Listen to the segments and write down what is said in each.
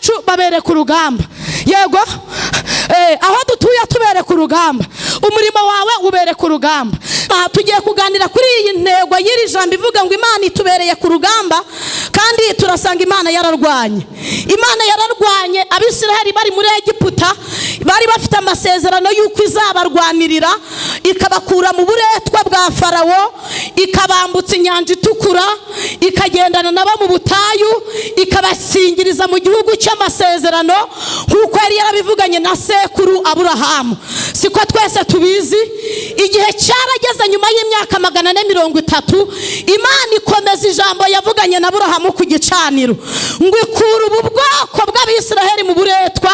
bacu babereka urugamba. Yego, aho dutuye tubereka urugamba, umurimo wawe ubereka urugamba. Aha tugiye kuganira kuri iyi ntego y'iri jambo ivuga ngo Imana itubereye ku rugamba, kandi turasanga Imana yararwanye. Imana yararwanye. Abisiraheli bari muri Egiputa bari bafite amasezerano y'uko izabarwanirira, ikabakura mu buretwa bwa Farawo, ikabambutsa Inyanja Itukura, ikagendana nabo mu butayu, ikabasingiriza mu gihugu cy'amasezerano nk'uko yari yarabivuganye na sekuru Aburahamu. Siko twese tubizi? Igihe cyarageze, nyuma y'imyaka 430, Imana ikomeza ijambo yavuganye na Aburahamu ku gicaniro, ngo ikura ubu bwoko bw'Abisiraheli mu buretwa.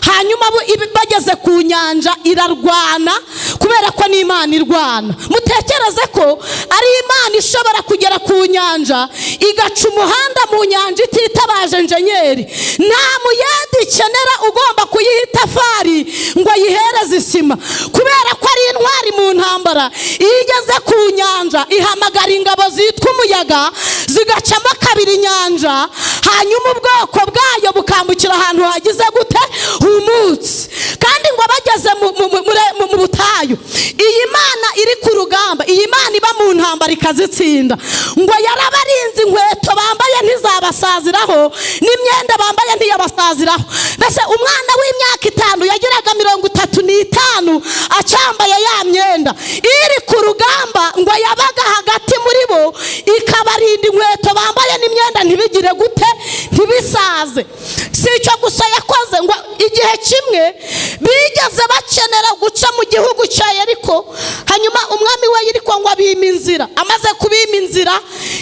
Hanyuma bageze ku nyanja irarwana, kubera ko n'Imana irwana. Mutekereze ko ari Imana ishobora kugera ku nyanja, igaca umuhanda mu nyanja ititabaje enjenyeri. Nta muyede ikenera ugomba kuyiha itafari ngo ayihereze isima, kubera ko ari intwari mu ntambara. Iyo igeze ku nyanja ihamagara ingabo zitwa umuyaga, zigacamo kabiri inyanja, hanyuma ubwoko bwayo bukambukira ahantu hagize gute? Humutse. Kandi ngo bageze mu butayu, iyi Mana iri ku rugamba, iyi Mana iba mu ntambara ikazitsinda, ngo yarabarinze, inkweto bambaye ntizabasaziraho, n'imyenda bambaye ntiyabasaziraho. Mbese umwana w'imyaka 5 yageraga 35 acyambaye ya myenda. Iri ku rugamba ngo yabaga hagati muri bo, ikabarinda, inkweto bambaye n'imyenda ntibigire gute? Ntibisaze. Si icyo gusa yakoze. Ngo igihe kimwe bigeze bakenera guca mu gihugu cya Yeriko, hanyuma umwami wa Yeriko ngo abima inzira. Amaze kubima inzira,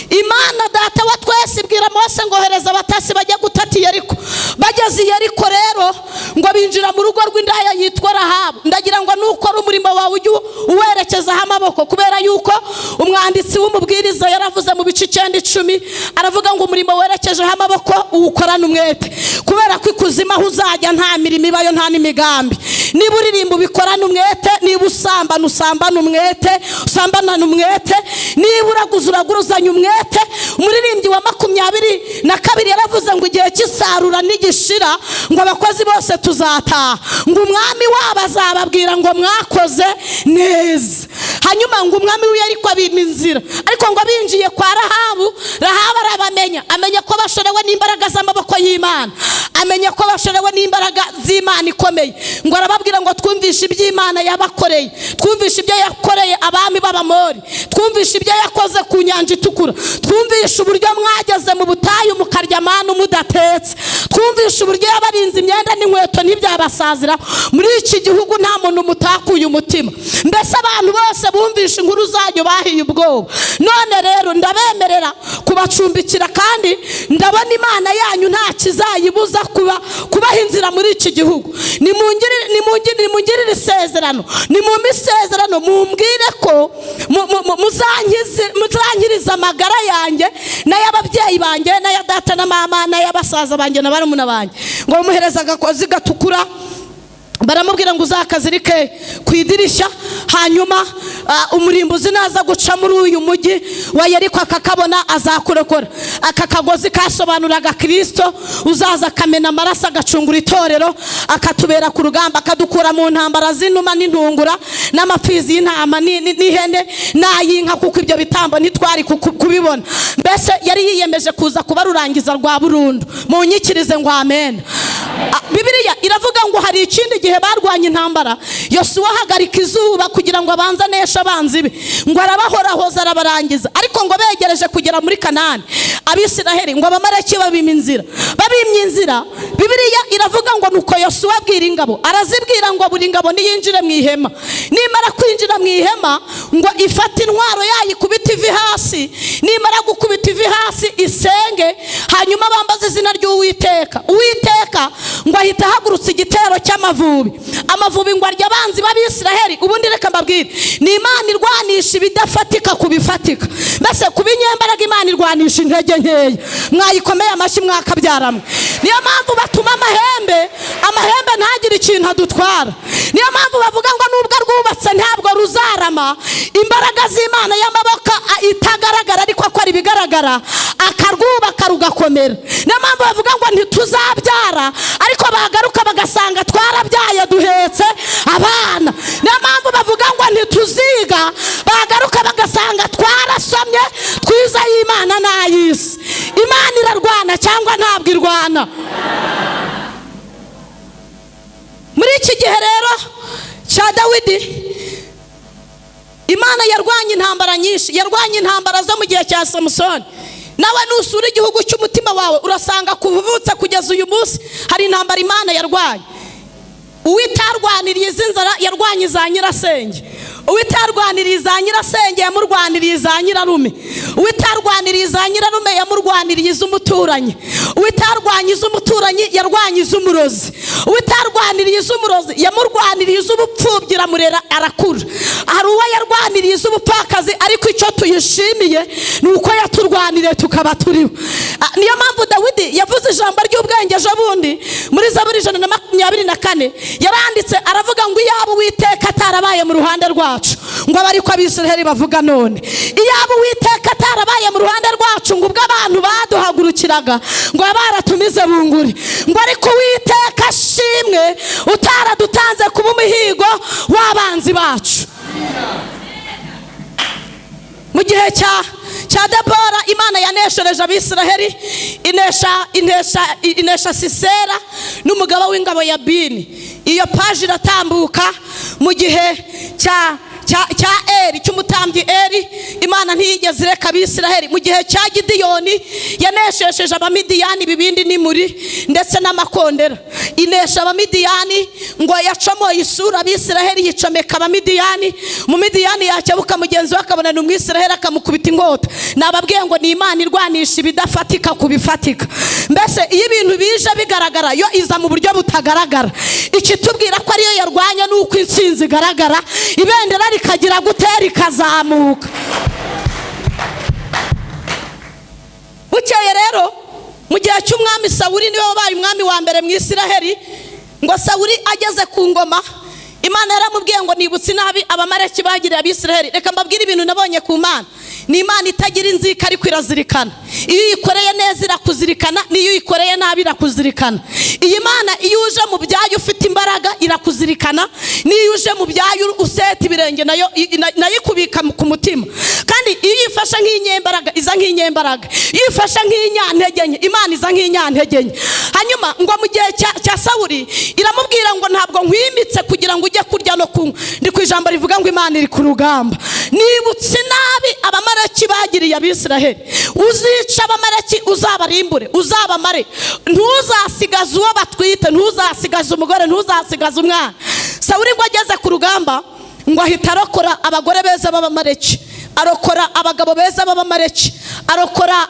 Imana Data wa twese ibwira Mose ngo hereza abatasi bajya gutata i Yeriko. Bageze i Yeriko rero, ngo binjira mu rugo rw'indaya yitwa Rahabu. Ndagira ngo nukora umurimo wawe ujye uwerekezaho amaboko, kubera yuko umwanditsi w'Umubwiriza yaravuze mu bice 9:10, aravuga ngo umurimo werekejeho amaboko uwukorane umwete, kubera ko ikuzimu aho uzajya nta mirimo ibayo, nta n'imigambi. Niba uririmba, ubikorane umwete. Niba usambana, usambane umwete, usambanane umwete. Niba uraguza, uraguruzanye umwete. Umuririmbyi wa 22 yaravuze ngo igihe cy'isarura nigishira, ngo abakozi bose tuzataha, ngo umwami wabo azababwira ngo mwakoze neza. Hanyuma ngo umwami we ariko abima inzira, ariko ngo binjiye kwa Rahabu, Rahabu arabamenya, amenya ko bashorewe n'imbaraga z'amaboko y'Imana, amenya ko bashorewe n'imbaraga z'Imana ikomeye. Ngo arababwira ngo twumvishe iby'Imana yabakoreye, twumvishe ibyo yakoreye abami b'Abamori, twumvishe ibyo yakoze ku Nyanja Itukura, twumvishe uburyo mwageze mu butayu mukarya manu mudatetse, twumvishe uburyo yabarinze, imyenda n'inkweto ntibyabasaziraho. Muri iki gihugu nta muntu mutakuye umutima. Mbese abantu bose bumvishe inkuru zanyu bahiye ubwoba. None rero ndabemerera kubacumbikira, kandi ndabona Imana yanyu nta kizayibuza kubaha inzira muri iki gihugu. Nimungirire isezerano, nimumpe isezerano, mumbwire ko muzankiriza amagara yanjye n'ay'ababyeyi banjye n'aya data na mama n'ay'abasaza banjye na barumuna banjye. Ngo bamuhereza agakozi gatukura, baramubwira ngo uzakazirike ku idirishya, hanyuma umurimbuzi naza guca muri uyu mujyi wa Yeriko akakabona azakurokora. Aka kagozi kasobanuraga Kirisito uzaza akamena amaraso, agacungura itorero, akatubera ku rugamba, akadukura mu ntambara z'inuma n'intungura n'amapfizi y'intama n'ihene n'ay'inka, kuko ibyo bitambo ntitwari kubibona. Mbese yari yiyemeje kuza kuba rurangiza rwa burundu. Munyikirize ngo amen. Bibiliya iravuga ngo hari ikindi gihe barwanya intambara, Yosuwa ahagarika izuba kugira ngo abanze aneshe abanzi be, ngo arabahorahoza, arabarangiza. Ariko ngo begereje kugera muri Kanani, Abisiraheli, ngo Abamareki babima inzira. Babimye inzira, Bibiliya iravuga ngo nuko Yosuwa abwira ingabo, arazibwira ngo buri ngabo niyinjire mu ihema, nimara kwinjira mu ihema ngo ifate intwaro yayo, ikubite ivi hasi, nimara gukubita ivi hasi isenge, hanyuma bambaze izina ry'Uwiteka. Uwiteka ngo ahita ahagurutsa igitero cy'amavubi. Amavubi ngo arya abanzi b'Abisiraheli. Ubundi reka mbabwire, ni Imana irwanisha ibidafatika ku bifatika, mbese ku binyembaraga Imana irwanisha intege nkeya. Mwayikomeye amashyi mwakabyaramwe. Niyo mpamvu batuma amahembe, amahembe ntagire ikintu adutwara. Niyo mpamvu batuma amahembe, Niyo mpamvu bavuga ngo nubwo rwubatse ntabwo ruzarama. Imbaraga z'Imana y'amaboko itagaragara ariko akora ibigaragara, akarwubaka rugakomera. Niyo mpamvu bavuga ngo ntituzabyara, ariko bagaruka bagasanga twarabyaye duhetse abana. Niyo mpamvu bavuga ngo ntituziga, bagaruka bagasanga twarasomye twize y'Imana n'ay'isi. Imana irarwana cyangwa ntabwo irwana? Muri iki gihe rero cya Dawidi, Imana yarwanye intambara nyinshi. Yarwanye intambara zo mu gihe cya Samusoni. Nawe nusura igihugu cy'umutima wawe, urasanga kuva uvutse kugeza uyu munsi hari intambara Imana yarwanye. Uwitarwaniriye izi nzara, yarwanye iza nyirasenge. Uwitarwaniriye iza nyirasenge, yamurwaniriye iza nyirarume. Uwitarwaniriye iza nyirarume, yamurwaniriye iz'umuturanyi. Uwitarwanya iz'umuturanyi, yarwanye iz'umurozi. Uwitarwaniriye iz'umurozi, yamurwaniriye iz'ubupfubyi, iramurera arakura. Hari uwo yarwaniriye iz'ubupfakazi, ariko icyo tuyishimiye ni uko yaturwaniriye tukaba turiho. Niyo mpamvu Dawidi yavuze ijambo ry'ubwenge ejo bundi muri Zaburi 124. Yaranditse aravuga ngo iyaba Uwiteka atarabaye mu ruhande rwacu, ngo abe ariko Abisiraheli bavuga none. Iyaba Uwiteka atarabaye mu ruhande rwacu, ngo ubwo abantu baduhagurukiraga, ngo babe baratumize bunguri. Ngo ariko Uwiteka ashimwe utaradutanze kuba umuhigo w'abanzi bacu. Mu gihe cya Debora, Imana yaneshereje Abisiraheli, inesha Sisera n'umugaba w'ingabo ya Bini. Iyo paji iratambuka. Mu gihe cya Eri, cy'umutambyi Eri, Imana ntiyigeze ireka Abisiraheli. Mu gihe cya Gidiyoni, yaneshesheje Abamidiyani ibibindi n'imuri ndetse n'amakondera, inesha Abamidiyani. Ngo yacomoye isura Abisiraheli, yicomeka Abamidiyani. Umumidiyani yakebuka mugenzi we akabona ni Umwisiraheli, akamukubita inkota. Nababwiye ngo ni Imana irwanisha ibidafatika ku bifatika. Mbese iyo ibintu bije bigaragara, yo iza mu buryo butagaragara. Ikitubwira ko ariyo yarwanya ni uko intsinzi igaragara, ibendera rikagira gutera rikazamuka. Bukeye rero, mu gihe cy'umwami Sawuri, niwe wabaye umwami wa mbere mu Isiraheli. Ngo Sawuri ageze ku ngoma, Imana yaramubwiye ngo nibutse inabi Abamareki bagiriye Abisiraheli. Reka mbabwire ibintu nabonye ku Mana. Ni Imana itagira inzika, ariko irazirikana. Iyo uyikoreye neza irakuzirikana, n'iyo uyikoreye nabi irakuzirikana. Iyi Mana, iyo uje mu byayo ufite imbaraga irakuzirikana, n'iyo uje mu byayo useta ibirenge, nayo ikubika ku mutima. Kandi iyo uyifashe nk'inyembaraga, iza nk'inyembaraga. Iyo uyifashe nk'inyantege nke, Imana iza nk'inyantege nke. Hanyuma ngo mu gihe cya Sawuri, iramubwira ngo ntabwo nkwimitse kugira ngo ujye kurya no kunywa. Ndi ku ijambo rivuga ngo Imana iri ku rugamba. Nibutse inabi Abamareki bagiriye Abisiraheli. Uzica Abamareki, uzabarimbure, uzabamare, ntuzasigaze uwo batwite, ntuzasigaze umugore, ntuzasigaze umwana. Sawuri ngo ageze ku rugamba, ngo ahita arokora abagore beza b'Abamareki, arokora abagabo beza b'Abamareki, arokora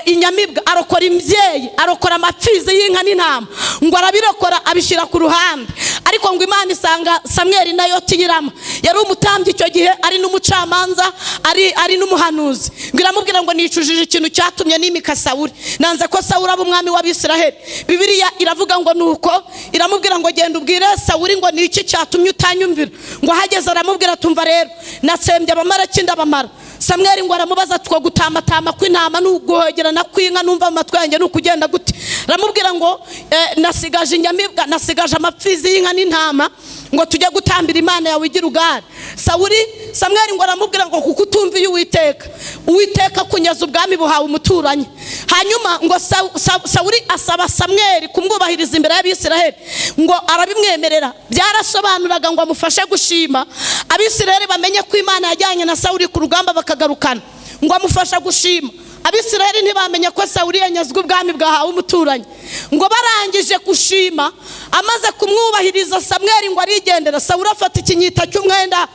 inyamibwa, arokora imbyeyi, arokora amapfizi y'inka n'intama. Ngo arabirokora, abishyira ku ruhande. Ariko ngo Imana isanga Samweri nayo tiyirama, yari umutambyi icyo gihe, ari n'umucamanza, ari n'umuhanuzi. Ngo iramubwira ngo nicujije ikintu cyatumye nimika Sawuri, nanze ko Sawuri aba umwami w'Abisiraheli. Bibiliya iravuga ngo nuko iramubwira ngo genda ubwire Sawuri ngo ni iki cyatumye utanyumvira. Ngo ahageze aramubwira, tumva rero, natsembye Abamareki ndabamara. Samweri ngo aramubaza, two gutamatama kw'intama n'uguhogerana kw'inka numva mu matwi yanjye ni ukugenda gute? Aramubwira ngo nasigaje inyamibwa, nasigaje amapfizi y'inka n'intama, ngo tujye gutambira Imana yawe igira ugare. Sawuri, Samweri ngo aramubwira ngo kuko utumviye Uwiteka, Uwiteka kunyaza ubwami buhawe umuturanyi. Hanyuma ngo Sawuri asaba Samweri kumwubahiriza imbere y'Abisiraheli, ngo arabimwemerera. Byarasobanuraga ngo amufashe gushima, Abisiraheli bamenye ko Imana yajyanye na Sawuri ku rugamba bakagarukana. Ngo amufasha gushima, Abisiraheli ntibamenye ko Sawuri yanyazwe, ubwami bwahawe umuturanyi. Ngo barangije gushima, amaze kumwubahiriza, Samweri ngo arigendera. Sawuri afata ikinyita cy'umwenda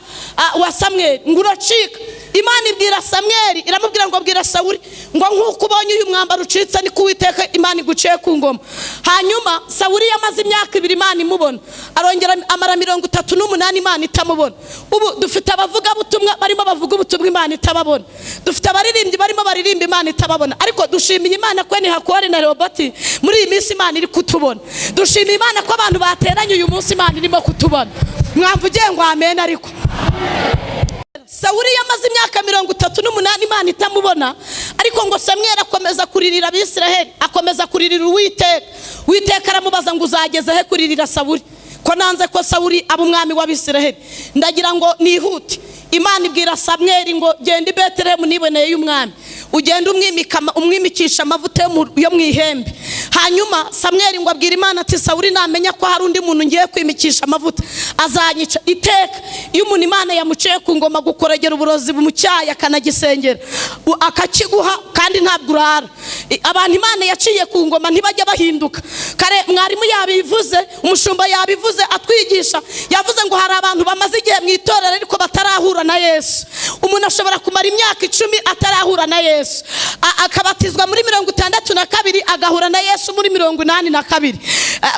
wa Samweri, ngo uracika. Imana ibwira Samweli, iramubwira ngo: "Bwira Sawuri ngo nk'uko ubonye uyu mwambaro ucitse, niko Uwiteka Imana iguciye ku ngoma." Hanyuma Sawuri yamaze imyaka 2 Imana imubona, arongera amara 38 Imana itamubona. Ubu dufite abavugabutumwa barimo bavuga ubutumwa Imana itababona, dufite abaririmbyi barimo baririmba Imana itababona, ariko dushimiye Imana ko ni Hakori na Roboti muri iyi minsi Imana iri kutubona. Dushimiye Imana ko abantu bateranye uyu munsi Imana irimo kutubona. Mwamvugiye ngo amen. Ariko Sawuri yamaze imyaka 38 Imana itamubona, ariko ngo Samweli akomeza kuririra Abisiraheli, akomeza kuririra Uwiteka. Uwiteka aramubaza ngo: "Uzageze he kuririra Sawuri, ko nanze ko Sawuri aba umwami w'Abisiraheli?" Ndagira ngo nihute. Imana ibwira Samweli ngo: "Genda i Betelehemu niboneye y'umwami, ugende umwimikisha amavuta yo mu ihembe." Hanyuma Samweli ngo abwira Imana ati: "Sawuri namenya ko hari undi muntu ngiye kwimikisha amavuta, azanyica." Iteka iyo umuntu Imana yamuciye ku ngoma, gukorogera uburozi mu cyayi akanagisengera, akakiguha, kandi ntabwo urara. Abantu Imana yaciye ku ngoma ntibajya bahinduka. Kare mwarimu yabivuze, umushumba yabivuze atwigisha, yavuze ngo hari abantu bamaze igihe mu itorero ariko batarahura na Yesu. Umuntu ashobora kumara imyaka 10 atarahura na Yesu, akabatizwa muri 62, agahura na Yesu muri 82.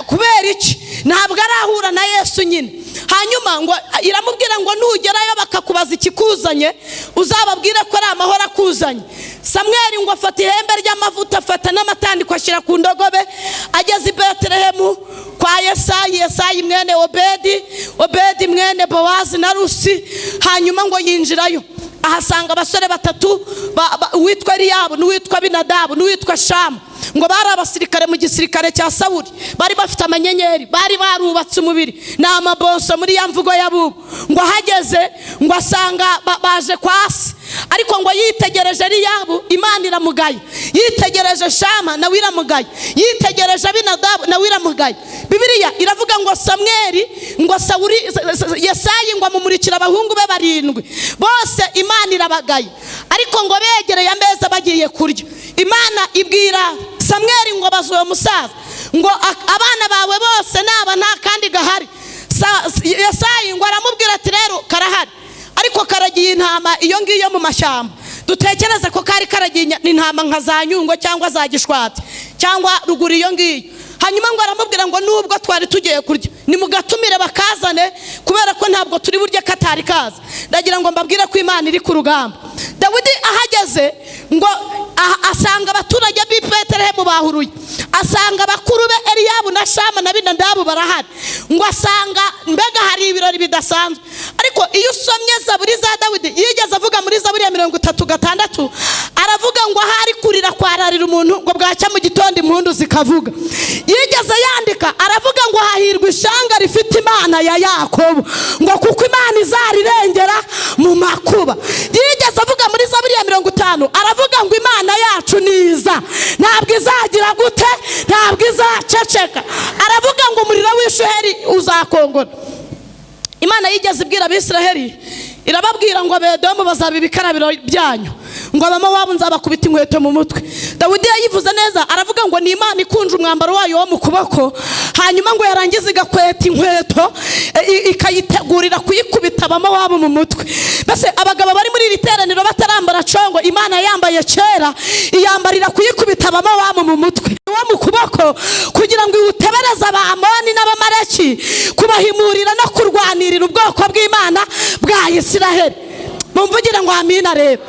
Kubera iki? Ntabwo arahura na Yesu nyine. Hanyuma ngo iramubwira ngo: "Nugerayo bakakubaza ikikuzanye, uzababwire ko ari amahoro akuzanye." Samweli ngo afata ihembe ry'amavuta, afata n'amatandiko, ashyira ku ndogobe, ageze i Betelehemu kwa Yesayi. Yesayi mwene Obedi, Obedi mwene Bowazi na Rusi. Hanyuma ngo yinjirayo, ahasanga abasore batatu, uwitwa Eliyabu n'uwitwa Abinadabu n'uwitwa Shamu. Ngo bari abasirikare mu gisirikare cya Sawuri, bari bafite amanyenyeri, bari barubatse umubiri, ni amaboso muri ya mvugo y'abubu. Ngo ahageze, ngo asanga baje kwa se, ariko ngo yitegereje Eliyabu, Imana iramugaye, yitegereje Shama, nawe iramugaye, yitegereje Abinadabu, nawe iramugaye. Bibiliya iravuga ngo Samweli, ngo Sawuri, Yesayi ngo amumurikira abahungu be barindwi bose, Imana irabagaye. Ariko ngo begereye ameza bagiye kurya, Imana ibwira Samweli ngo: "Baza uwo musaza ngo abana bawe bose naba nta kandi gahari." Yesayi ngo aramubwira ati: "Rero karahari, ariko karagiye intama iyo ngiyo mu mashyamba." Dutekereze ko kari karagiye intama nka za Nyungwe cyangwa za Gishwati cyangwa ruguru iyo ngiyo. Hanyuma ngo aramubwira ngo: "Nubwo twari tugiye kurya, nimugatumire bakazane, kubera ko ntabwo turi burye katari kaza." Ndagira ngo mbabwire ko Imana iri ku rugamba. Dawidi ahageze, ngo asanga abaturage b'i Betelehemu bahuruye, asanga abakuru be Eliyabu na Shama na Abinadabu barahari, ngo asanga mbega hari ibirori bidasanzwe. Ariko iyo usomye Zaburi za Dawidi, yigeze avuga muri Zaburi ya 36, aravuga ngo ahari kurira kwararira umuntu, ngo bwacya mu gitondo impundu zikavuga. Yigeze yandika, aravuga ngo: "Hahirwa ishyanga rifite Imana ya Yakobo," ngo kuko Imana izarirengera mu makuba. Yigeze avuga muri Zaburi ya 50, aravuga ngo: "Imana yacu niza, ntabwo izagira gute? Ntabwo izaceceka." Aravuga ngo umuriro w'ishuheri uzakongora. Imana yigeze ibwira Abisiraheli, irababwira ngo: "Abedomu bazaba ibikarabiro byanyu," ngo "Abamowabu nzabakubita inkweto mu mutwe." Dawidi yayivuze neza, aravuga ngo ni Imana ikunje umwambaro wayo wo mu kuboko, hanyuma ngo yarangiza igakweta inkweto, ikayitegurira kuyikubita Abamowabu mu mutwe. Mbese abagabo bari muri iri teraniro batarambara congo, Imana yambaye kera, iyambarira kuyikubita Abamowabu mu mutwe wo mu kuboko, kugira ngo iwutebereze Abamoni n'Abamareki, kubahimurira no kurwanirira ubwoko bw'Imana bwa Isiraheli. Mumvugire ngo amina. Rero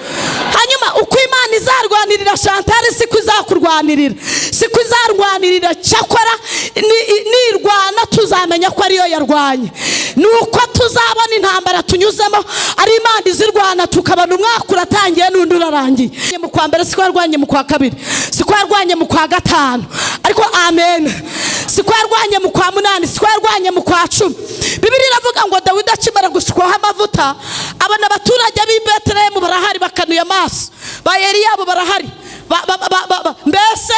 hanyuma uko Imana izarwanirira Chantal siko izakurwanirira, siko izarwanirira. Cyakora nirwana tuzamenya ko ariyo yarwanye, ni uko tuzabona intambara tunyuzemo ari Imana izirwana, tukabona umwaka uratangiye n'undi urarangiye. Mu kwa mbere siko yarwanye, mu kwa kabiri siko yarwanye, mu kwa gatanu, ariko amen, siko yarwanye, mu kwa munani siko yarwanye, mu kwa 10. Bibiliya iravuga ngo Dawidi akimara gusukwaho amavuta, abona abaturage b'i Betelehemu barahari, bakanuye amaso, ba Eliyabu barahari, mbese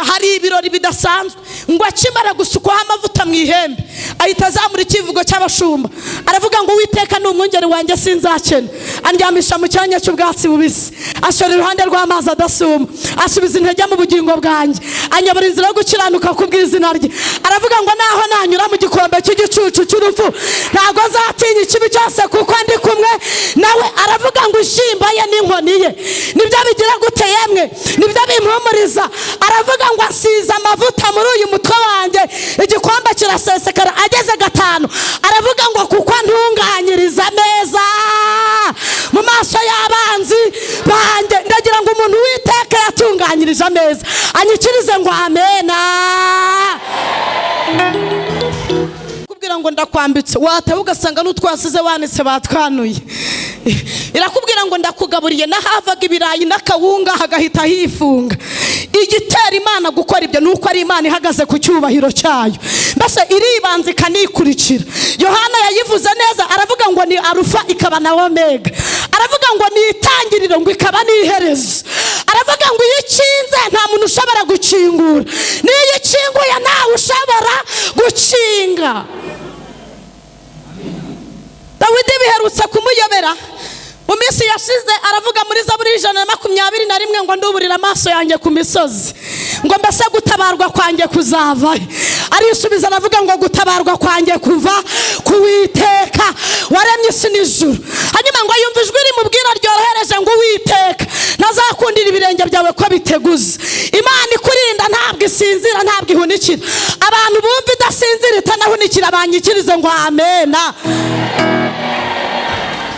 hari ibirori bidasanzwe. Ngo akimara gusukwaho amavuta mu ihembe, Ahita azamura icyivugo cy'abashumba, aravuga ngo: "Uwiteka ni umwungeri wanjye, sinzakena. Andyamisha mu cyanya cy'ubwatsi bubisi, ashora iruhande rw'amazi adasuma, asubiza intege mu bugingo bwanjye, anyobora inzira yo gukiranuka ku bw'izina rye." Aravuga ngo: "Naho nanyura mu gikombe cy'igicucu cy'urupfu, ntabwo nzatinya ikibi cyose, kuko ndi kumwe nawe." Aravuga ngo ishyimba ye n'inkoni ye nibyo bigira gute yemwe? Nibyo bimpumuriza. Aravuga ngo asize amavuta muri uyu mutwe wanjye, igikombe kirasesekara. Ageze gatanu, aravuga ngo: "Kuko ntunganyiriza ameza mu maso y'abanzi banjye." Ndagira ngo umuntu witeka yatunganyirije ameza anyikirize ngo amena. Kubwira ngo ndakwambitse, wataba ugasanga n'utwasize wanitse batwanuye. Irakubwira ngo ndakugaburiye, n'ahavaga ibirayi n'akawunga hagahita hifunga. Igitera Imana gukora ibyo ni uko ari Imana ihagaze ku cyubahiro cyayo, mbese iribanza ikanikurikira. Yohana yayivuze neza, aravuga ngo ni Arufa ikaba na Omega. Aravuga ngo ni itangiriro, ngo ikaba n'iherezo. Aravuga ngo iyo ikinze nta muntu ushobora gukingura, n'iyo ikinguye ntawe ushobora gukinga. Dawidi biherutse kumuyobera mu minsi yashize. Aravuga muri Zaburi 121 ngo: "Nduburira amaso yanjye ku misozi, ngo mbese gutabarwa kwanjye kuzava?" Arisubiza, aravuga ngo: "Gutabarwa kwanjye kuva ku Witeka waremye isi n'ijuru." Hanyuma ngo yumva ijwi rimubwira ryorohereje ngo: "Uwiteka ntazakundira ibirenge byawe ko biteguza." Imana ikurinda ntabwo isinzira, ntabwo ihunikira. Abantu bumva idasinzira itanahunikira banyikirize ngo amena.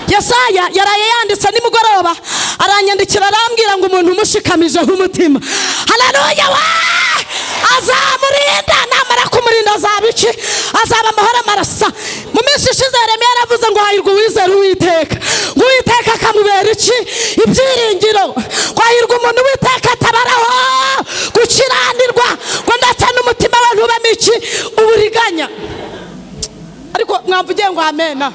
Yesaya yaraye yanditse nimugoroba, aranyandikira, arambwira ngo umuntu umushikamijeho umutima, haleluya we, azamurinda. Namara kumurinda azaba iki? Azaba amahoro amarasa. Mu minsi ishize Yeremiya yaravuze ngo: "Hahirwa uwizera Uwiteka, ngo Uwiteka akamubera iki? Ibyiringiro. Ngo hahirwa umuntu Uwiteka atabaraho gukiranirwa, ngo ndetse n'umutima we ntubemo iki? Uburiganya." Ariko mwavugiye ngo amena.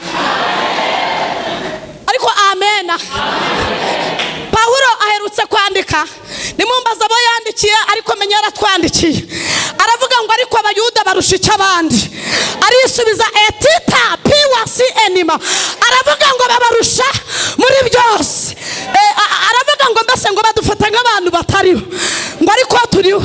Ariko amena. Pawulo aherutse kwandika, nimumbaza abo yandikiye, ariko menya yaratwandikiye. Aravuga ngo: "Ariko Abayuda barusha icyo abandi?" Arisubiza, etita piwasi enima. Aravuga ngo babarusha muri byose. Aravuga ngo mbese ngo badufata nk'abantu batariho, ngo ariko turiho;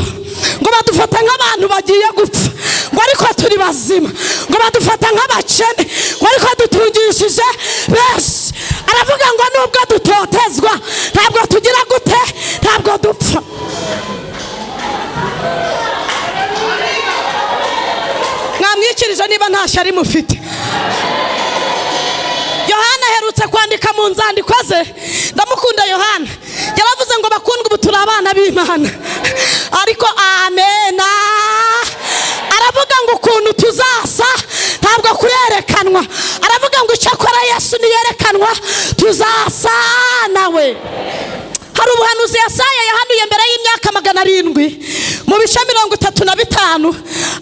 ngo badufata nk'abantu bagiye gupfa, ngo ariko turi bazima; ngo badufata nk'abakene, ngo ariko dutungishije benshi. Aravuga ngo nubwo dutotezwa ntabwo tugira gute? Ntabwo dupfa. Mwamwikirije niba nta shyari mufite. Yohana aherutse kwandika mu nzandiko ze, ndamukunda Yohana, yaravuze ngo: "Bakundwa, ubu turi abana b'Imana." Ariko amena. Aravuga ngo ukuntu tuzasa ntabwo kurerekanwa. Aravuga ngo icyakora Yesu niyerekanwa tuzasa nawe. Hari ubuhanuzi Yesaya yahanuye mbere y'imyaka 700 mu bice 35.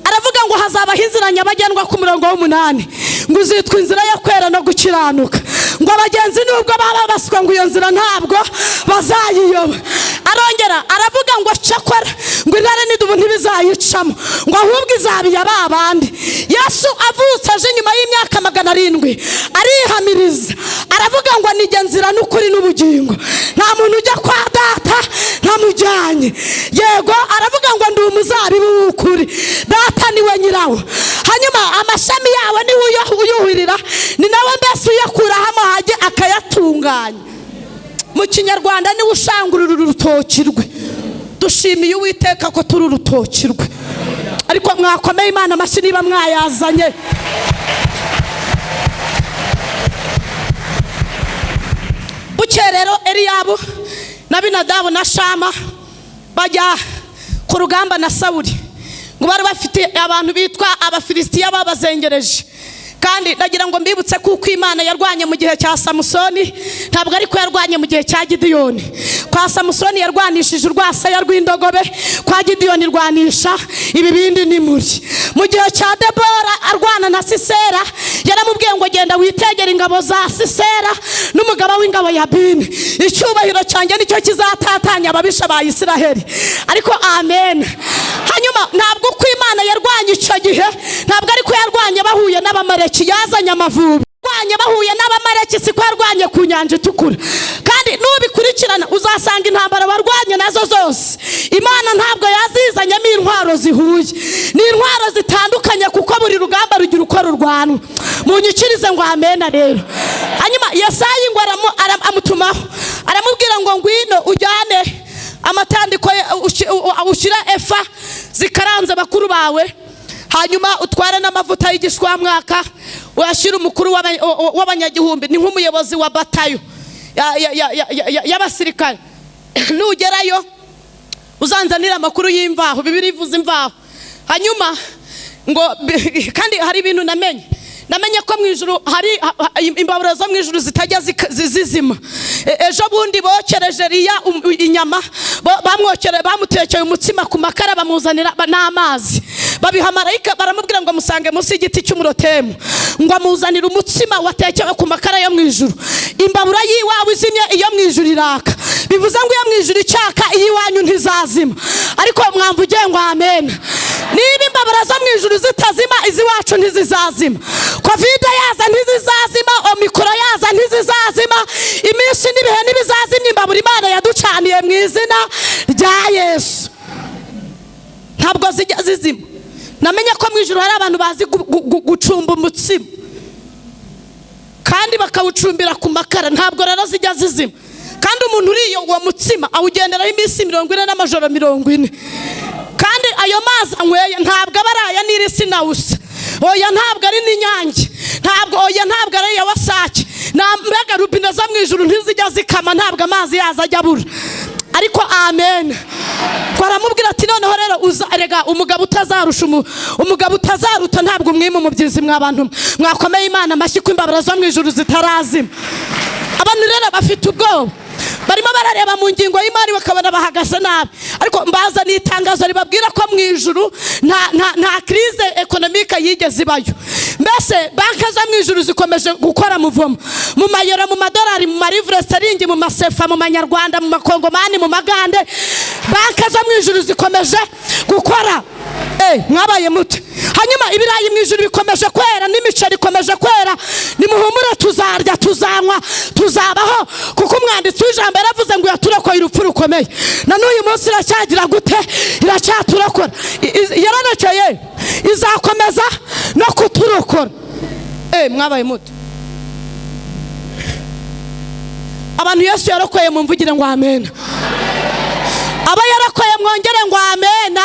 Aravuga ngo hazabaho inzira nyabagendwa ku murongo w'umunani, ngo uzitwa inzira yo kwera no gukiranuka, ngo abagenzi nubwo baba baswa, ngo iyo nzira ntabwo bazayiyoba. Arongera aravuga ngo cyakora ngo intare n'idubu ntibizayicamo, ngo ahubwo izaba iya ba bandi. Yesu avutse aje nyuma y'imyaka 700, arihamiriza, aravuga ngo: "Nijye nzira n'ukuri n'ubugingo, nta muntu ujya kwa Data ntamujyanye." Yego, aravuga ngo: "Ndi umuzabibu w'ukuri, Data niwe nyirawo, hanyuma amashami yawe niwe uyuhirira, ni nawe mbese uyakuraho amahage akayatunganya." Mu Kinyarwanda niwe ushangurura urutoki rwe. Dushimiye Uwiteka ko turi urutoki rwe. Ariko mwakomeye Imana amashyi niba mwayazanye. Bukeye rero Eliyabu na Binadabu na Shama bajya ku rugamba na Sawuri, ngo bari bafite abantu bitwa Abafilisitiya babazengereje. Kandi ndagira ngo mbibutse kuko Imana yarwanye mu gihe cya Samusoni ntabwo ariko yarwanye mu gihe cya Gidiyoni. Kwa Samusoni yarwanishije urwasaya rw'indogobe, kwa Gidiyoni irwanisha ibibindi n'imuri. Mu gihe cya Debora arwana na Sisera, yaramubwiye ngo: "Genda witegere ingabo za Sisera n'umugaba w'ingabo ya Bini, icyubahiro cyanjye nicyo kizatatanya ababisha ba Isiraheli." Ariko amen. Hanyuma ntabwo uko Imana yarwanye icyo gihe ntabwo ariko yarwanye bahuje. N'Abamareki yazanye amavubi barwanye, bahuye n'Abamareki, siko yarwanye ku Nyanja Itukura. Kandi nubikurikirana uzasanga intambara barwanye nazo zose Imana ntabwo yazizanyemo intwaro zihuye, ni intwaro zitandukanye, kuko buri rugamba rugira uko rurwanwa. Munyikirize ngo amena. Rero hanyuma Yesayi ngo amutumaho, aramubwira ngo: "Ngwino ujyane amatandiko, ushyire efa zikaranze bakuru bawe, hanyuma utware n'amavuta y'igishwamwaka, uyashyire umukuru w'abanyagihumbi." Ni nk'umuyobozi wa batayo y'abasirikare. "Nugerayo uzanzanire amakuru y'imvaho." Bibiri ivuze imvaho. Hanyuma ngo kandi hari ibintu namenye ko mu ijuru hari imbabura zo mu ijuru zitajya zizima. Ejo bundi bokereje Eliya inyama, bamutekeye umutsima ku makara, bamuzanira n'amazi, babiha marayika, baramubwira ngo musange munsi y'igiti cy'umurotemu, ngo amuzanire umutsima watekewe ku makara yo mu ijuru. Imbabura y'iwawe izimye, iyo mu ijuru iraka. Bivuze ngo iyo mu ijuru icyaka, iy'iwanyu ntizazima. Ariko mwamvuge ngo amen. Niba imbabura zo mu ijuru zitazima, iz'iwacu ntizizazima. Covid yaza ntizizazima, Omicron yaza ntizizazima, iminsi n'ibihe ntibizazimya imbabura Imana yaducaniye mu izina rya Yesu. Ntabwo zijya zizima. Namenye ko mu ijuru hari abantu bazi gucumba umutsima kandi bakawucumbira ku makara. Ntabwo rero zijya zizima. Kandi umuntu uriye uwo mutsima awugenderaho iminsi 40 n'amajoro 40. Kandi ayo mazi anyweye ntabwo aba ari aya Nili nawusa, oya, ntabwo ari n'Inyange, ntabwo, oya, ntabwo ari iya WASAC. Mbega rubine zo mu ijuru ntizijya zikama, ntabwo amazi yazo ajya abura. Ariko amen. Baramubwira ati: "Noneho rero uza." Erega umugabo utazarusha umugabo utazaruta ntabwo umwima umubyizi. Mwabantu mwakomeye Imana amashyi ko imbabura zo mu ijuru zitarazima. Abantu rero bafite ubwoba, barimo barareba mu ngingo y'imari bakabona bahagaze nabi, ariko mbazaniye itangazo ribabwira ko mu ijuru nta crise économique yigeze ibayo. Mbese banki zo mu ijuru zikomeje gukora muvomo mu mayero, mu madolari, mu ma livres sterling, mu masefa, mu manyarwanda, mu makongomani, mu magande. Banki zo mu ijuru zikomeje gukora. Mwabaye mute? Hanyuma ibirayi mu ijuru bikomeje kwera n'imiceri ikomeje kwera. Nimuhumure, tuzarya, tuzanywa, tuzabaho, kuko umwanditsi w'ijambo yaravuze ngo yaturokoye urupfu rukomeye. Na n'uyu munsi iracyagira gute? Iracyaturokora. Yaranekeye, izakomeza no kuturokora. Mwabaye mute? Abantu Yesu yarokoye mumvugire ngo amen. Aba yarakoye mwongere ngo amena.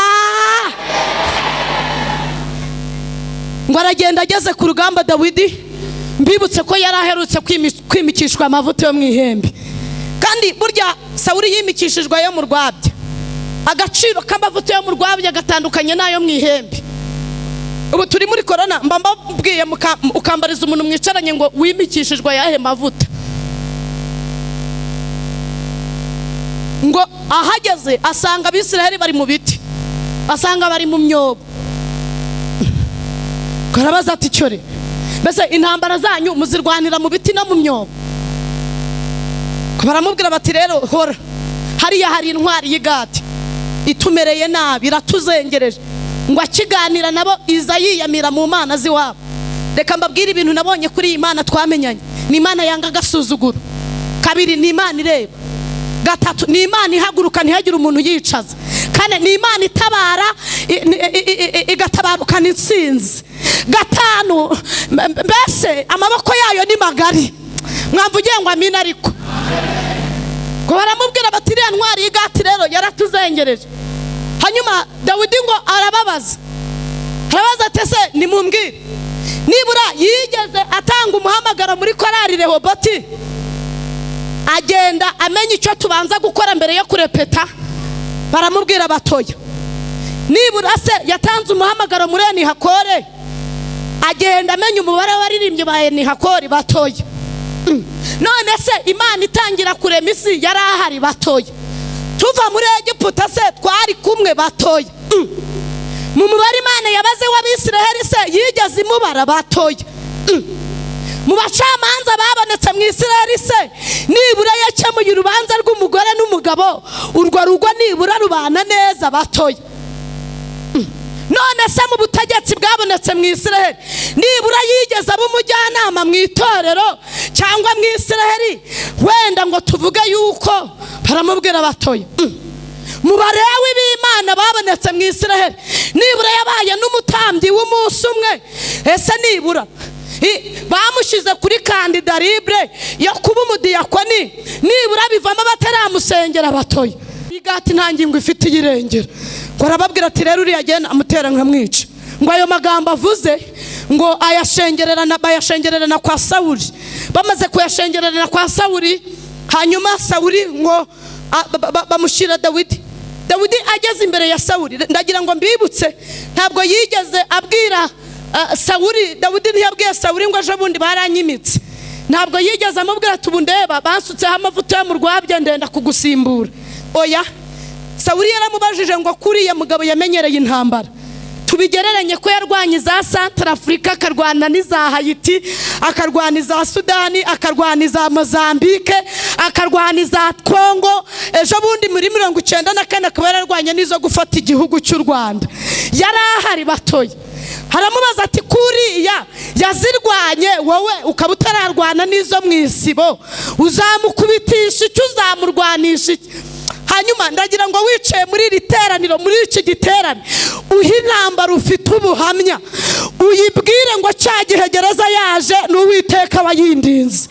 Ngo aragenda, ageze ku rugamba, Dawidi, mbibutse ko yari aherutse kwimikishwa amavuta yo mu ihembe. Kandi burya Sawuri yimikishijwe ayo mu rwabya. Agaciro k'amavuta yo mu rwabya gatandukanye n'ayo mu ihembe. Ubu turi muri korona, mba mbabwiye, ukambariza umuntu mwicaranye ngo wimikishijwe ayahe mavuta? Ngo ahageze asanga Abisiraheli bari mu biti, asanga bari mu myobo. Karabaza ati: "Cyore, mbese intambara zanyu muzirwanira mu biti no mu myobo?" Baramubwira bati: "Rero hora hariya hari intwari y'Igati itumereye nabi, iratuzengereje." Ngo akiganira nabo iza yiyamira mu mana z'iwabo. Reka mbabwire ibintu nabonye kuri iyi Mana twamenyanye. Ni Imana yanga agasuzuguro. Kabiri, ni Imana ireba. Gatatu, ni Imana ihaguruka ntihagire umuntu uyicaza. Kane, ni Imana itabara, igatabarukana intsinzi. Gatanu, mbese amaboko yayo ni magari. Mwamvugiye ngo amina. Ariko ngo baramubwira bati: "Iriya ntwari y'Igati rero yaratuzengereje." Hanyuma Dawidi ngo arababaza, arabaza ati: "Ese nimumbwire, nibura yigeze atanga umuhamagaro muri korari Rehoboti, agenda amenya icyo tubanza gukora mbere yo kurepeta?" Baramubwira batoya. "Nibura se yatanze umuhamagaro muri Enihakore, agenda amenya umubare w'abaririmbyi ba Enihakore?" Batoya. "None se Imana itangira kurema isi yari ahari?" Batoya. "Tuva muri Egiputa se twari kumwe?" Batoya. "Mu mubare Imana yabaze w'Abisiraheli se yigeze imubara?" Batoya. "Mu bacamanza babonetse mu Isiraheli se nibura yakemuye urubanza rw'umugore n'umugabo, urwo rugo nibura rubana neza?" Batoya. "None se mu butegetsi Butegetsi bwabonetse mu Isiraheli, nibura yigeze aba umujyanama mu itorero cyangwa mu Isiraheli, wenda ngo tuvuge yuko baramubwira batoye. Mu Barewi b'Imana babonetse mu Isiraheli, nibura yabaye n'umutambyi w'umunsi umwe? Ese nibura bamushyize kuri candidat libre yo kuba umudiyakoni, nibura bivamo bataramusengera? Batoye igati nta ngingo ifite iyirengera. Ngo arababwira ati: "Rero uriya agenda amutera nkamwica." Ngo ayo magambo avuze ngo ayashengererana, bayashengererana kwa Sawuli. Bamaze kuyashengererana kwa Sawuli, hanyuma Sawuli ngo bamushyira Dawidi. Dawidi ageze imbere ya Sawuli, ndagira ngo mbibutse, ntabwo yigeze abwira Sawuli, Dawidi ntiyabwiye Sawuli ngo ejo bundi baranyimitse. Ntabwo yigeze amubwira ati: "Ubu ndeba bansutseho amavuta yo mu rwabya, ndenda kugusimbura." Oya, Sawuli yaramubajije ngo: "Kuriya mugabo yamenyereye intambara, tubigereranye ko yarwanye iza Santarafurika, akarwana n'iza Hayiti, akarwana iza Sudani, akarwana iza Mozambike, akarwana iza Kongo, ejo bundi muri 94 akaba yararwanye n'izo gufata igihugu cy'u Rwanda, yari ahari." Batoye haramubaza ati: "Kuriya yazirwanye, wowe ukaba utararwana n'izo mu isibo, uzamukubitisha icyo? Uzamurwanisha iki?" Hanyuma ndagira ngo wicaye muri iri teraniro, muri iki giterane, uhe intambara ufite ubuhamya, uyibwire ngo: "Cya gihe gereza yaje ni Uwiteka wayindinze,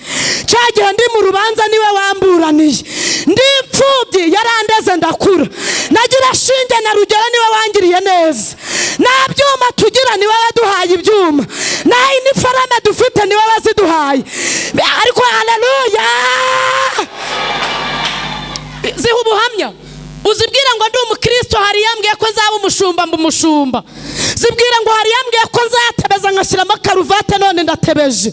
cya gihe ndi mu rubanza niwe wamburaniye, ndi imfubyi yarandeze ndakura, nagira shinge na rugero niwe wangiriye neza, nta byuma tugira niwe waduhaye ibyuma, nta iniforome dufite niwe waziduhaye." Ariko haleluya! Ziha ubuhamya, uzibwira ngo: "Ndi umukristo, hari yambwiye ko nzaba umushumba, mba umushumba." Zibwira ngo: "Hari yambwiye ko nzatebeza ngashyiramo karuvate, none ndatebeje."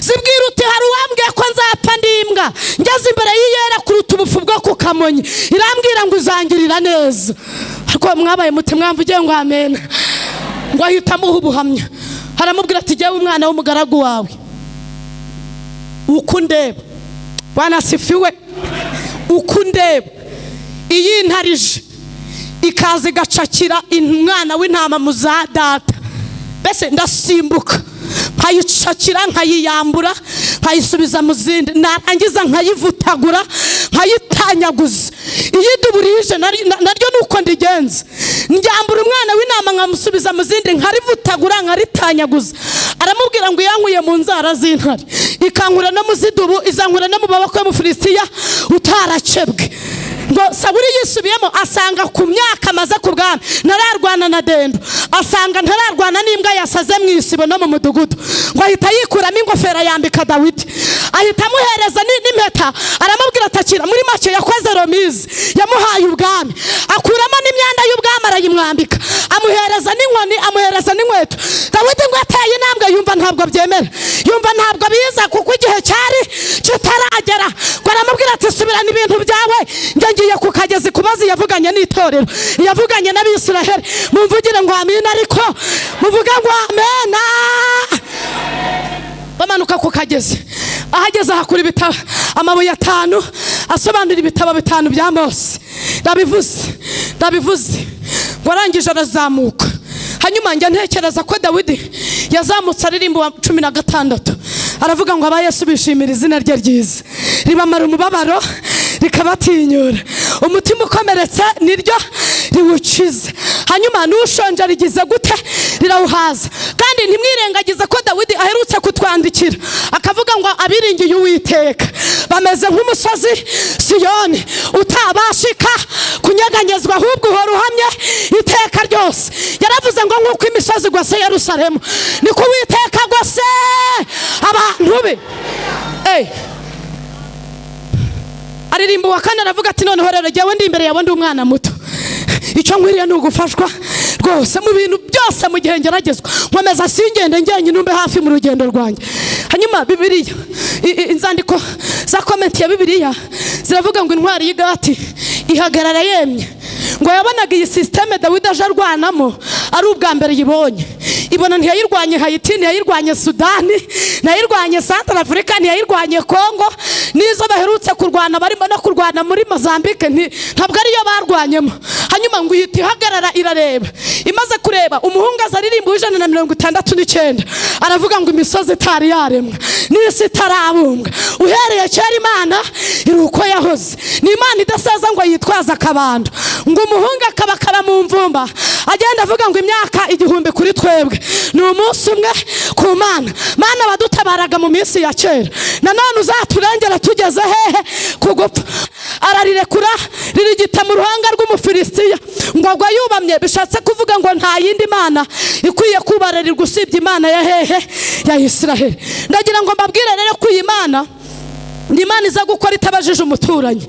Zibwira uti: "Hari uwambwiye ko nzapfa ndi imbwa, ngeze imbere y'Iyera kuruta ubufu bwo ku Kamonyi, irambwira ngo uzangirira neza." Ariko mwabaye muti mwamvugiye ngo amena. Ngo ahita amuha ubuhamya, aramubwira ati: "Jyewe umwana w'umugaragu wawe, uko undeba, Bwana asifiwe, uko undeba, iyi ntarije ikaza igacakira umwana w'intama mu za data, mbese ndasimbuka nkayicakira, nkayiyambura, nkayisubiza mu zindi, narangiza nkayivutagura, nkayitanyaguza. Iyo iduburije naryo ni uko ndigenza, njyambura umwana w'intama nkamusubiza mu zindi, nkarivutagura, nkaritanyaguza." Aramubwira ngo: "Iyankuye mu nzara z'intare, ikankura no mu zidubu, izankura no mu maboko y'Umufilisitiya utarakebwe." Ngo Sawuli yisubiyemo, asanga ku myaka amaze ku bwami ntararwana na dendo, asanga ntararwana n'imbwa yasaze mu isibo no mu mudugudu. Ngo ahita yikuramo ingofero yambika Dawidi, ahita amuhereza n'impeta, aramubwira atakira. Muri make yakoze remise, yamuhaye ubwami, akuramo n'imyenda y'ubwami arayimwambika, amuhereza n'inkoni, amuhereza n'inkweto. Dawidi ngo ateye intambwe, yumva ntabwo byemera, yumva ntabwo biza kuko igihe cyari kitaragera. Ngo aramubwira ati: "Subirana ibintu byawe, njye ngiye ku kagezi kubaza yavuganye n'itorero, yavuganye n'Abisiraheli." Mumvugire ngo amina, ariko muvuge ngo amena. Bamanuka ku kagezi, ahageze ahakura ibitabo, amabuye atanu asobanura ibitabo bitanu bya Mose. Ndabivuze, ndabivuze. Ngo arangije arazamuka. Hanyuma njya ntekereza ko Dawidi yazamutse aririmba uwa 16, aravuga ngo: "Aba Yesu bishimira izina rye ryiza, ribamara umubabaro, rikabatinyura, umutima ukomeretse niryo riwukize, hanyuma n'ushonje rigize gute? Rirawuhaza." Kandi ntimwirengagize ko Dawidi aherutse kutwandikira akavuga ngo: "Abiringiye Uwiteka bameze nk'umusozi Siyoni utabashika kunyeganyezwa, ahubwo uhora uhamye iteka ryose." Yaravuze ngo: "Nk'uko imisozi igose Yerusalemu, niko Uwiteka agose abantu be." Ey. Aririmba uwa kane, aravuga ati: "Noneho rero jyewe ndi imbere yawe, ndi umwana muto, icyo nkwiriye ni ugufashwa rwose mu bintu byose mu gihe ngeragezwa. Nkomeza singende njyenyine, umbe hafi mu rugendo rwanjye." Hanyuma Bibiliya, inzandiko za comment ya Bibiliya ziravuga ngo intwari y'Igati ihagarara yemye. Ngo yabonaga iyi système Dawidi aje arwanamo ari ubwa mbere yibonye, ibona ntiyayirwanye Hayiti, ntiyayirwanye Sudani, ntiyayirwanye Santara Afurika, ntiyayirwanye Kongo. N'izo baherutse kurwana, barimo no kurwana muri Mozambique, ntabwo ariyo barwanyemo. Hanyuma ngo ihita ihagarara, irareba. Imaze kureba, umuhungu aza aririmba 169, aravuga ngo: "Imisozi itari yaremwa n'isi itarabumbwa, uhereye kera Imana iri uko yahoze, ni Imana idasaza ngo yitwaze akabando." Ngo umuhungu akaba akaba mu mvumba, agenda avuga ngo: "Imyaka 1000 kuri twebwe ni umunsi umwe ku Mana. Mana wadutabaraga mu minsi ya kera, nanone uzaturengera tugeze hehe ku gupfa." Ararirekura, ririgita mu ruhanga rw'Umufilisitiya, ngo agwa yubamye. Bishatse kuvuga ngo nta yindi mana ikwiye kubararirwa usibye Imana ya hehe? Ya Isiraheli. Ndagira ngo mbabwire rero ko iyi Mana ni Imana iza gukora itabajije umuturanyi.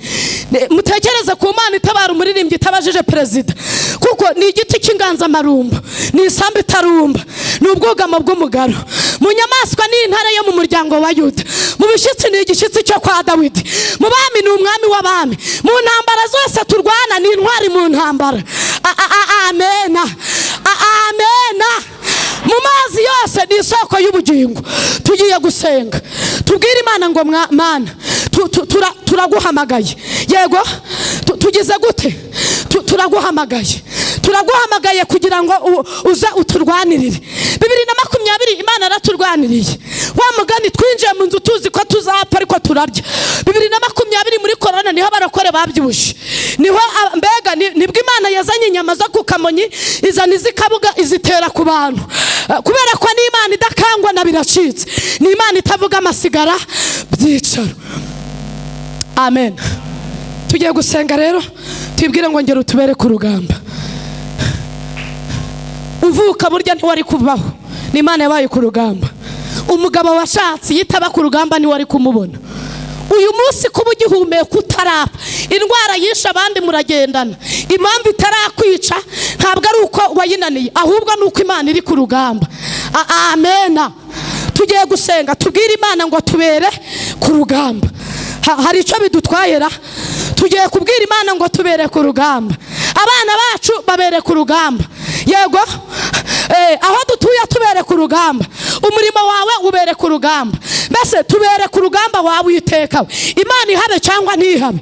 Mutekereze ku Mana itabara umuririmbyi itabajije perezida, kuko ni igiti cy'inganzamarumbo, ni isambu itarumba, ni ubwugamo bw'umugaro. Mu nyamaswa ni intare yo mu muryango wa Yuda, mu bishyitsi ni igishyitsi cyo kwa Dawidi, mu bami ni umwami w'abami, mu ntambara zose turwana ni intwari mu ntambara. Amena, amena. Mu mazi yose ni isoko y'ubugingo. Tugiye gusenga, tubwire Imana ngo: "Mana, turaguhamagaye." Yego, tugize gute? Turaguhamagaye, turaguhamagaye kugira ngo uze uturwanirire. 2020 Imana yaraturwaniriye. Wa mugani, twinjiye mu nzu tuzi ko tuzapfa, ariko turarya. 2020 muri korona niho abarokore babyibushye, niho mbega nibwo Imana yazanye inyama zo ku Kamonyi, izana iz'Ikabuga, izitera ku bantu. Kubera ko n'Imana idakangwa na biracitse, ni Imana itavuga amasigara byicaro. Amen. Tugiye gusenga rero, tubwire ngo: "Ngera utubere ku rugamba." Uvuka burya ntiwari kubaho, ni Imana yabaye ku rugamba. Umugabo washatse yitaba ku rugamba ntiwari kumubona uyu munsi. Kuba ugihumeka, utarapfa, indwara yishe abandi muragendana, impamvu itarakwica ntabwo ari uko wayinaniye, ahubwo ni uko Imana iri ku rugamba. Amena. Tugiye gusenga, tubwire Imana ngo: "Tubere ku rugamba." Hari icyo bidutwayera? Tugiye kubwira Imana ngo: "Tubere ku rugamba, abana bacu babere ku rugamba." Yego, aho dutuye tubere ku rugamba, umurimo wawe ubere ku rugamba, mbese tubere ku rugamba wawe uyitekawe. Imana ihabe cyangwa ntihabe.